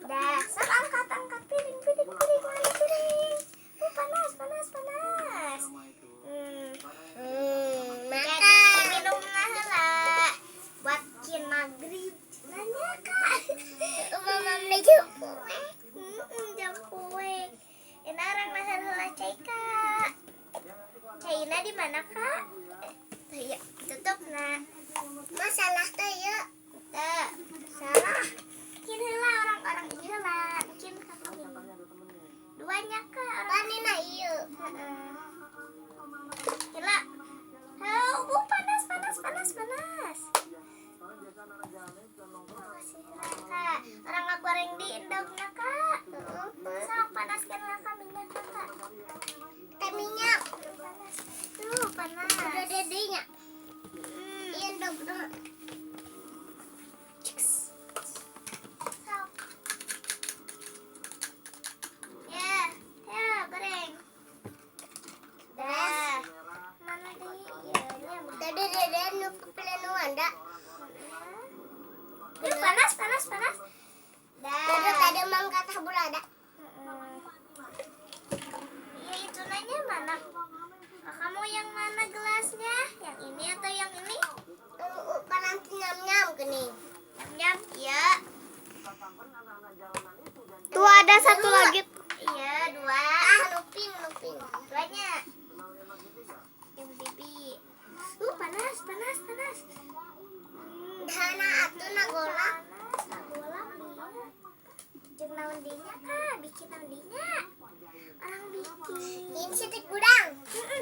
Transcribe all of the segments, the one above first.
Dah, sok angkat, angkat piring, piring, piring, mana piring? Panas, panas, panas. Makan. Jadi minum heula. Buat kin maghrib. Nanya, Kak. Mama beli poe. Jam kue. Ini urang nahar heula cai, Kak. Caina di mana, Kak? Eh, iya, tutup nah. Masalah teh ya. Tuh. Salah. Kin heula orang-orang ieu heula. Kin kakak minum. Duanya, Kak. Orang Panina ieu. Heeh. Gila. Oh, panas, panas, panas, panas. Kasih heula, Kak. Urang ngagoreng di endogna, Kak. Sok panaskan lah, Kak, minyak, Kak. Teh minyak. Panas. Tuh, panas. Udah dedenya. Hmm. Iya dong. Ciks. Sok. Ya, ya, goreng. Dah. Mana deh? Iya, nya mah. Tadi dede nu nu anda. Ih, panas, panas, panas. Dah. Tadi tadi mang kata bulada. Iya, itu nanya mana? Kakak mau yang mana gelasnya? Yang ini atau yang ini? Pananti nyam nyam gini. Nyam nyam, iya. Tuh ada satu lagi. Iya, dua. Ah, luping luping. Duanya. Ibu Bibi. Panas, panas, panas. Dana atuh na golak. Panas, ngagolak iya. Jeung naon dinya, Kak? Bikin naon dinya? Urang bikin. Ini stik udang.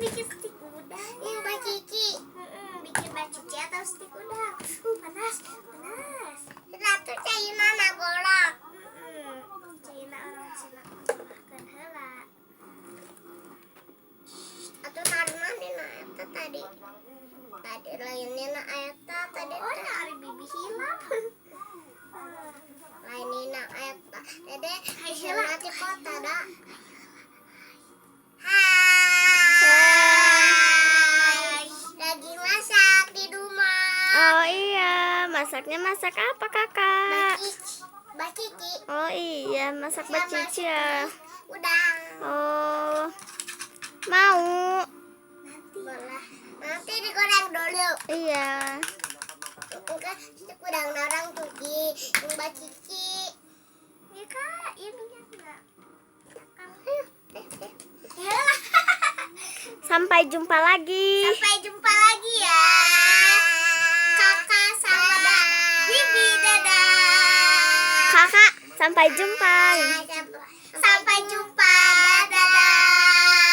Bikin stik udang. Ini bacici. Bikin bacici atau stik udang. Panas, panas. Satu caina na golak. Caina urang cenah makan heula. Atuh narna dina eta tadi. Tadi lainnya na eta tadi. Oh, nah ari Bibi hilap. Lainnya na eta. Dede Hai, heula. di kota da. Hai. Lagi masak di rumah. Oh iya, masaknya masak apa, Kakak? Bacici. Bacici. Oh iya, masak Sama bacici ya. Udang. Oh, mau? Nanti. Boleh. Nanti digoreng dulu. Iya. Enggak, stik udang narang tuh di yang bacici. Ya, Kak, iya minyak enggak? Ya. Sampai jumpa lagi. Sampai jumpa lagi ya. Kakak sama Bibi, dadah. Kakak, sampai jumpa. Sampai jumpa.